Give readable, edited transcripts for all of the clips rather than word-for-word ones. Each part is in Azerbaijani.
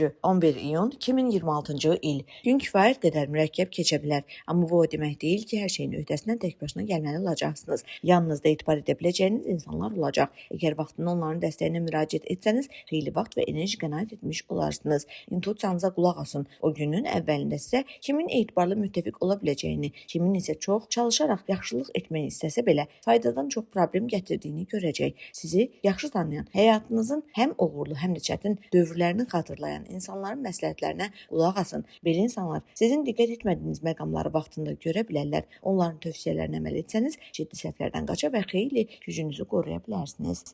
bürcü, 11 iyun 2026-cı il. Gün kifayət qədər mürəkkəb keçə bilər. Amma bu o demək deyil ki, hər şeyin öhdəsindən tək başına gəlməli olacaqsınız. Yanınızda etibar edə biləcəyiniz insanlar olacaq. Əgər vaxtında onların dəstəyinə müraciət etsəniz, xeyli vaxt və enerji qənaət etmiş olarsınız. İntuisiyanıza qulaq asın. O günün əvvəlində sizə kimin etibarlı müttəfiq ola biləcəyini, kimin isə çox çalışaraq yaxşılıq etmək istəsə belə faydadan çox problem gətirdiyini görəcək. Sizi yaxşı tanıyan, həyatınızın həm uğurlu, həm də çətin dövrlərini xatırlayan insanların məsləhətlərinə qulaq asın. Belə insanlar sizin diqqət etmədiyiniz məqamları vaxtında görə bilərlər. Onların tövsiyələrinə əməl etsəniz, ciddi səhvlərdən qaça və xeyli gücünüzü qoruya bilərsiniz.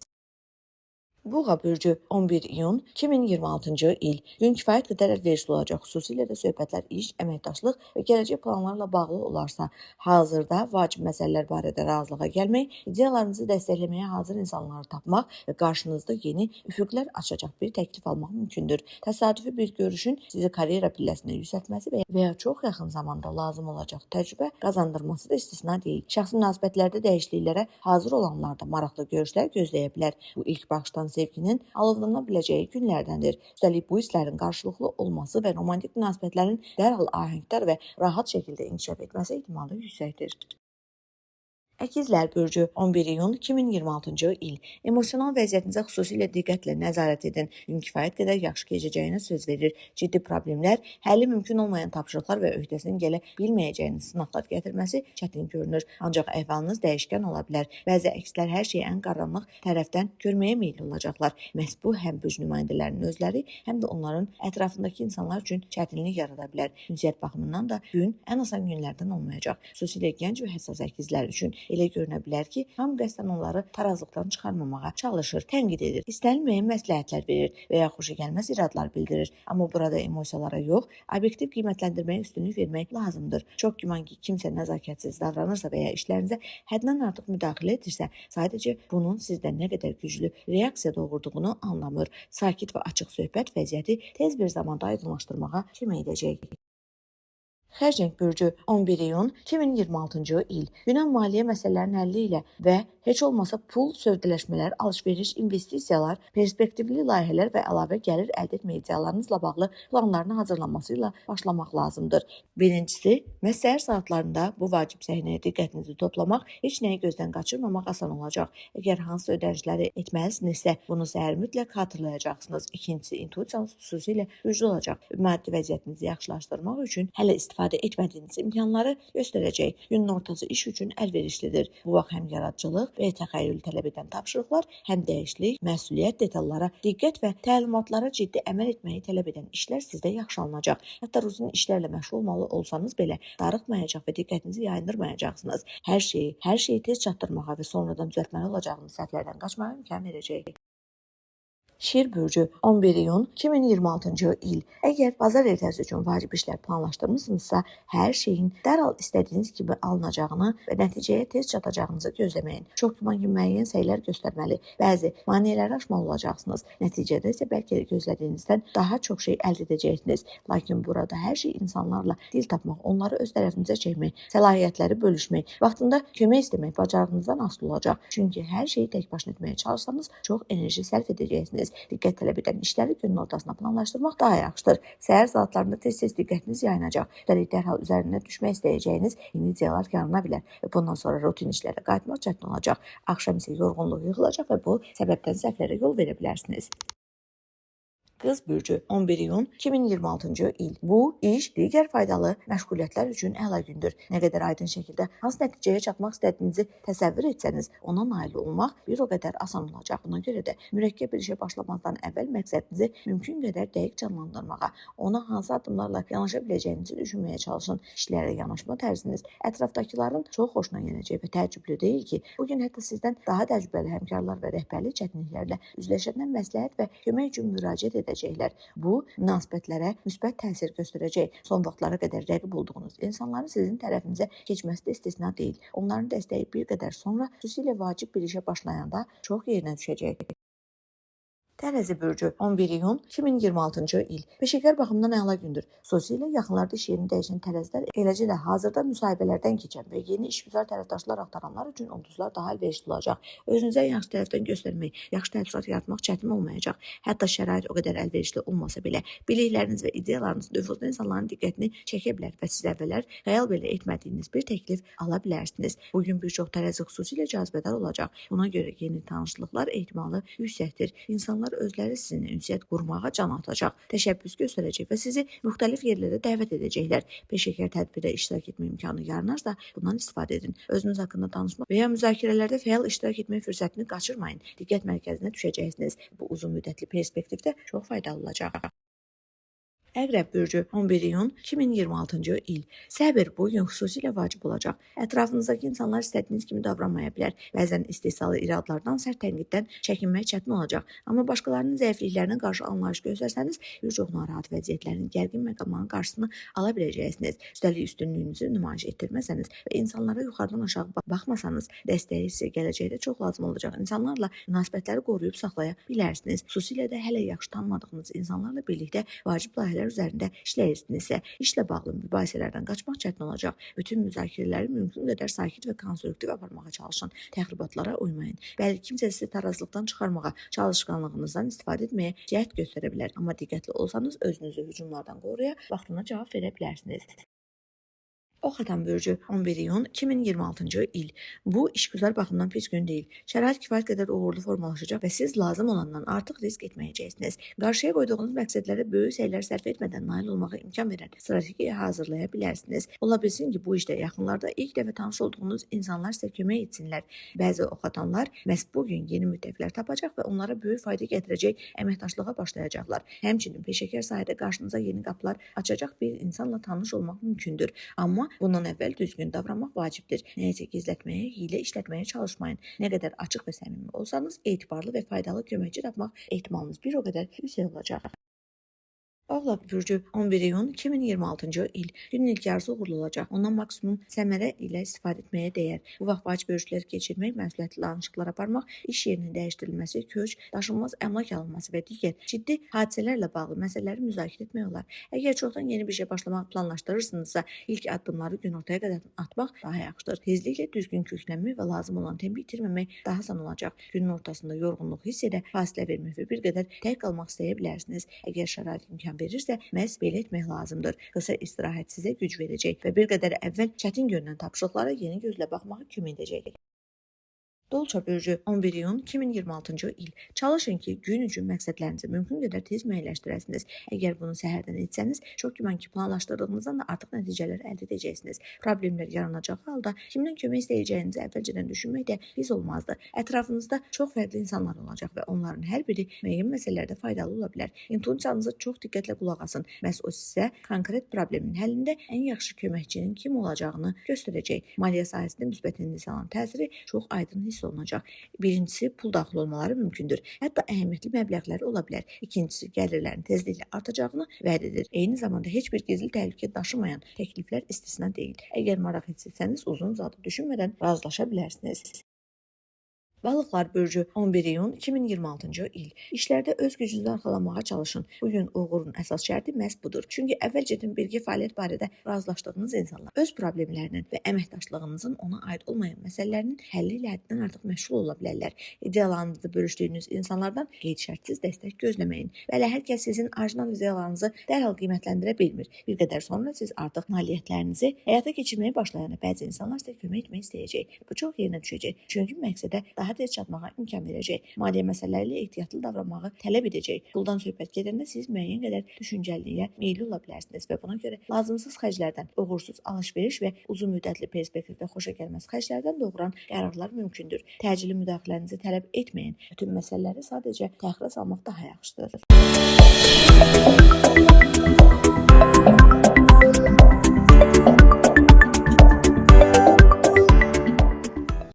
Buğa bürcü, 11 iyun 2026-cı il. Gün kifayət qədər əlverişli olacaq. Xüsusilə də söhbətlər iş, əməkdaşlıq və gələcək planlarla bağlı olarsa, hazırda vacib məsələlər barədə razılığa gəlmək, ideyalarınızı dəstəkləməyə hazır insanları tapmaq və qarşınızda yeni üfüqlər açacaq bir təklif almaq mümkündür. Təsadüfi bir görüşün sizi karyera pilləsinə yüksəltməsi və ya çox yaxın zamanda lazım olacaq təcrübə qazandırması da istisna deyil. Şəxsi münasibətlərdə dəyişikliklərə hazır olanlar da maraqlı görüşlər gözləyə bilər. Bu ilk baxışdan sevginin alovlana biləcəyi günlərdəndir. Üstəlik bu hisslərin qarşılıqlı olması və romantik münasibətlərin dərhal ahəngdar və rahat şəkildə inkişaf etməsi ehtimalı yüksəkdir. Əkizlər bürcü, 11 iyun 2026-cı il. Emosional vəziyyətinizə xüsusilə diqqətlə nəzarət edin. Gün kifayət qədər yaxşı keçəcəyinə söz verir. Ciddi problemlər, həlli mümkün olmayan tapşırıqlar və öhdəsindən gələ bilməyəcəyiniz sınaqlar gətirməsi çətin görünür. Ancaq əhvalınız dəyişkən ola bilər. Bəzi əkizlər hər şeyi ən qaranlıq tərəfdən görməyə meyilli olacaqlar. Məhz bu həm bürc nümayəndələrinin özləri, həm də onların ətrafındakı insanlar üçün çətinlik yarada bilər. Ünsiyyət baxımından da gün ən asan günlərdən olmayacaq. Xüsusilə gənc və həssas əkizlər üçün elə görünə bilər ki, hamı qəsdən onları tarazlıqdan çıxarmamağa çalışır, tənqid edir, istənilməyən məsləhətlər verir və ya xoşagəlməz iradlar bildirir. Amma burada emosiyalara yox, obyektiv qiymətləndirməyə üstünlük vermək lazımdır. Çox güman ki, kimsə nəzakətsiz davranırsa və ya işlərinizə həddindən artıq müdaxilə edirsə, sadəcə bunun sizdə nə qədər güclü reaksiya doğurduğunu anlamır. Sakit və açıq söhbət vəziyyəti tez bir zamanda aydınlaşdırmağa kömək edəcək. Xərçəng bürcü, 11 iyun 2026-cı il. Günə maliyyə məsələlərinin həlli ilə və heç olmasa pul, sövdələşmələr, alış-veriş, investisiyalar, perspektivli layihələr və əlavə gəlir əldə etmə ideyalarınızla bağlı planların hazırlanması ilə başlamaq lazımdır. Birincisi, məhz səhər saatlarında bu vacib səhnəyə diqqətinizi toplamaq, heç nəyi gözdən qaçırmamaq asan olacaq. Əgər hansı ödənişləri etməlisinizsə, bunu səhər mütləq xatırlayacaqsınız. İkincisi, intuisiyanız xüsusilə güclü olacaq. Maddi vəziyyətinizi yaxşılaşdırmaq üçün hələ istifadə etmədiyiniz imkanları göstərəcək. Günün ortası iş üçün əlverişlidir. Bu vaxt həm yaradıcılıq və təxəyyül tələb edən tapşırıqlar, həm dəyişiklik, məsuliyyət, detallara diqqət və təlimatlara ciddi əməl etməyi tələb edən işlər sizdə yaxşı alınacaq. Hətta rutin işlərlə məşğul olmalı olsanız belə darıxmayacaq və diqqətinizi yayındırmayacaqsınız. Hər şeyi tez çatdırmağa və sonradan düzəltməli olacağınız səhvlərdən qaçmağa imkan verəcək. Şir bürcü, 11 iyun 2026-cı il. Əgər bazar ertəsi üçün vacib işlər planlaşdırmısınızsa, hər şeyin dərhal istədiyiniz kimi alınacağını və nəticəyə tez çatacağınızı gözləməyin. Çox güman ki, müəyyən səylər göstərməli, bəzi maneələri aşmalı olacaqsınız. Nəticədə isə bəlkə də gözlədiyinizdən daha çox şey əldə edəcəksiniz. Lakin burada hər şey insanlarla dil tapmaq, onları öz tərəfinizə çəkmək, səlahiyyətləri bölüşmək, vaxtında kömək istəmək bacarığınızdan asılı olacaq. Çünki hər şeyi tək başına etməyə çalışsanız, çox enerji sərf edəcəksiniz. Diqqət tələb edən işləri günün ortasına planlaşdırmaq daha yaxşıdır. Səhər saatlarında tez-tez diqqətiniz yayınacaq. Üstəlik dərhal üzərinə düşmək istəyəcəyiniz yeni ideyalar yarana bilər və bundan sonra rutin işlərə qayıtmaq çətin olacaq. Axşam isə yorğunluq yığılacaq və bu səbəbdən səhvlərə yol verə bilərsiniz. Qız bürcü, 11 iyun 2026-cı il. Bu iş, digər faydalı məşğuliyyətlər üçün əla gündür. Nə qədər aydın şəkildə hansı nəticəyə çatmaq istədiyinizi təsəvvür etsəniz, ona nail olmaq bir o qədər asan olacaq. Buna görə də mürəkkəb bir işə başlamazdan əvvəl məqsədinizi mümkün qədər dəqiq canlandırmağa, ona hansı addımlarla yanaşa biləcəyinizi düşünməyə çalışın. İşlərə yanaşma tərziniz ətrafdakıların çox xoşuna gələcək və təəccüblü deyil ki, bu gün hətta sizdən daha təcrübəli həmkarlar və rəhbərlik çətinliklərlə üzləşəndən məsləhət və kömək üçün müraciət edəcəklər. Bu, münasibətlərə müsbət təsir göstərəcək. Son vaxtlara qədər rəqib olduğunuz insanların sizin tərəfinizə keçməsi də istisna deyil. Onların dəstəyi bir qədər sonra, xüsusilə vacib bir işə başlayanda çox yerinə düşəcək. Tərəzi bürcü 11 iyun 2026-cı il. Peşəkar baxımdan əla gündür. Xüsusilə yaxınlarda iş yerini dəyişən tərəzilər, eləcə də hazırda müsahibələrdən keçən və yeni işgüzar tərəfdaşlar axtaranlar üçün ulduzlar daha əlverişli olacaq. Özünüzü ən yaxşı tərəfdən göstərmək, yaxşı təəssürat yaratmaq çətin olmayacaq. Hətta şərait o qədər əlverişli olmasa belə, bilikləriniz və ideyalarınız nüfuzlu insanların diqqətini çəkə bilər və siz əvvəllər xəyal belə etmədiyiniz bir təklif ala bilərsiniz. Bu gün bir çox tərəzi xüsusilə cazibədar olacaq. Buna görə yeni tanışlıqlar ehtimalı yüksəkdir. İnsanlar özləri sizinlə ünsiyyət qurmağa can atacaq, təşəbbüs göstərəcək və sizi müxtəlif yerlərə dəvət edəcəklər. Peşəkar tədbirdə iştirak etmə imkanı yaranarsa, bundan istifadə edin. Özünüz haqqında danışmaq və ya müzakirələrdə fəal iştirak etmə fürsətini qaçırmayın. Diqqət mərkəzinə düşəcəksiniz. Bu uzun müddətli perspektivdə çox faydalı olacaq. Əqrəb bürcü 11 iyun 2026-cı il. Səbir bu gün xüsusilə vacib olacaq. Ətrafınızdakı insanlar istədiyiniz kimi davranmaya bilər. Bəzən istehsalı iradlardan, sərt tənqiddən çəkinmək çətin olacaq. Amma başqalarının zəifliklərinə qarşı anlayış göstərsəniz, bir çox narahat vəziyyətlərin, gərgin məqamların qarşısını ala biləcəksiniz. Üstəlik üstünlüyünüzü nümayiş etdirməsəniz və insanlara yuxarıdan aşağı baxmasanız, dəstəyi sizə gələcəkdə çox lazım olacaq. İnsanlarla münasibətləri qoruyub saxlaya bilərsiniz. Xüsusilə də hələ yaxşı tanımadığınız insanlarla birlikdə vacib layihələr üzərində işləyirsinizsə, işlə bağlı mübahisələrdən qaçmaq çətin olacaq. Bütün müzakirələri mümkün qədər sakit və konstruktiv aparmağa çalışın. Təxribatlara uymayın. Bəli, kimsə sizi tarazlıqdan çıxarmağa, çalışqanlığınızdan istifadə etməyə cəhd göstərə bilər. Amma diqqətli olsanız özünüzü hücumlardan qoruya, vaxtında cavab verə bilərsiniz. Ox atan bürcü 11 iyun 2026-cı il. Bu işgüzar baxımdan pis gün deyil. Şərait kifayət qədər uğurlu formalaşacaq və siz lazım olandan artıq risk etməyəcəksiniz. Qarşıya qoyduğunuz məqsədlərə böyük səylər sərf etmədən nail olmağa imkan verən strategiya hazırlaya bilərsiniz. Ola bilsin ki, bu işdə yaxınlarda ilk dəfə tanış olduğunuz insanlar sizə kömək etsinlər. Bəzi ox atanlar məhz bu gün yeni müttəfiqlər tapacaq və onlara böyük fayda gətirəcək əməkdaşlığa başlayacaqlar. Həmçinin peşəkar sahədə qarşınıza yeni qapılar açacaq bir insanla tanış olmaq mümkündür. Amma bundan əvvəl düzgün davranmaq vacibdir. Nəyisə gizlətməyə, hiylə işlətməyə çalışmayın. Nə qədər açıq və səmimi olsanız, etibarlı və faydalı köməkçi tapmaq ehtimalınız bir o qədər yüksək olacaq. Oğlaq bürcü 11 iyun 2026-cı il. Günün ilk yarısı uğurlu olacaq. Ondan maksimum səmərə ilə istifadə etməyə dəyər. Bu vaxt vacib görüşlər keçirmək, məsuliyyətli danışıqlar aparmaq, iş yerinin dəyişdirilməsi, köç, daşınmaz əmlak alınması və digər ciddi hadisələrlə bağlı məsələləri müzakirə etmək olar. Əgər çoxdan yeni bir şey başlamağı planlaşdırırsınızsa, ilk addımları günortaya qədər atmaq daha yaxşıdır. Tezliklə düzgün köklənmək və lazım olan tempi itirməmək daha asan olacaq. Günün ortasında yorğunluq hiss edə, fasilə vermək və bir qədər tək qalmaq istəyə bilərsiniz. Əgər şərait imkan verirsə, məhz belə etmək lazımdır. Qısa istirahət sizə güc verəcək və bir qədər əvvəl çətin görünən tapşırıqlara yeni gözlə baxmağa kömək edəcək. Dolça bürcü 11 iyun 2026-cı il. Çalışın ki, gün üçün məqsədlərinizi mümkün qədər tez müəyyənləşdirəsiniz. Əgər bunu səhərdən etsəniz, çox güman ki, planlaşdırdığınızdan da artıq nəticələr əldə edəcəksiniz. Problemlər yaranacağı halda kimdən kömək istəyəcəyinizi əvvəlcədən düşünmək də pis olmazdı. Ətrafınızda çox fərqli insanlar olacaq və onların hər biri müəyyən məsələlərdə faydalı ola bilər. İntuisiyanıza çox diqqətlə qulaq asın. Məhz o sizə konkret problemin həllində ən yaxşı köməkçinin kim olacağını göstərəcək. Maliyyə sahəsində müsbət tendensiyaların təsiri çox aydın hiss olunacaq. Birincisi, pul daxil olmaları mümkündür. Hətta əhəmiyyətli məbləğlər ola bilər. İkincisi, gəlirlərin tezliklə artacağını vəd edir. Eyni zamanda heç bir gizli təhlükə daşımayan təkliflər istisna deyil. Əgər maraq hiss etsəniz, uzun-uzadı düşünmədən razılaşa bilərsiniz. Balıqlar bürcü 11 iyun 2026-cı il. İşlərdə öz gücünüzü arxalamağa çalışın. Bu gün uğurun əsas şərti məhz budur. Çünki əvvəlcədən birgə fəaliyyət barədə razılaşdığınız insanlar öz problemlərinin və əməkdaşlığınızın ona aid olmayan məsələlərinin həlli ilə həddindən artıq məşğul ola bilərlər. İdeyalarınızı bölüşdüyünüz insanlardan qeyd-şərtsiz dəstək gözləməyin. Bəli, hər kəs sizin orijinal ideyalarınızı dərhal qiymətləndirə bilmir. Bir qədər sonra siz artıq nailiyyətlərinizi həyata keçirməyə başlayanda bəzi insanlar sizə kömək etmək istəyəcək. Bu çox yerinə düşəcək. Çünki məqsədə daha tez çatmağa imkan verəcək. Maliyyə məsələləri ilə ehtiyatlı davranmağı tələb edəcək. Puldan söhbət gedəndə siz müəyyən qədər düşüncəliliyə meyilli ola bilərsiniz və buna görə lazımsız xərclərdən, uğursuz alış-veriş və uzun müddətli perspektivdə xoşagəlməz xərclərdən doğuran qərarlar mümkündür. Təcili müdaxilənizi tələb etməyin. Bütün məsələləri sadəcə təxirə salmaq daha yaxşıdır.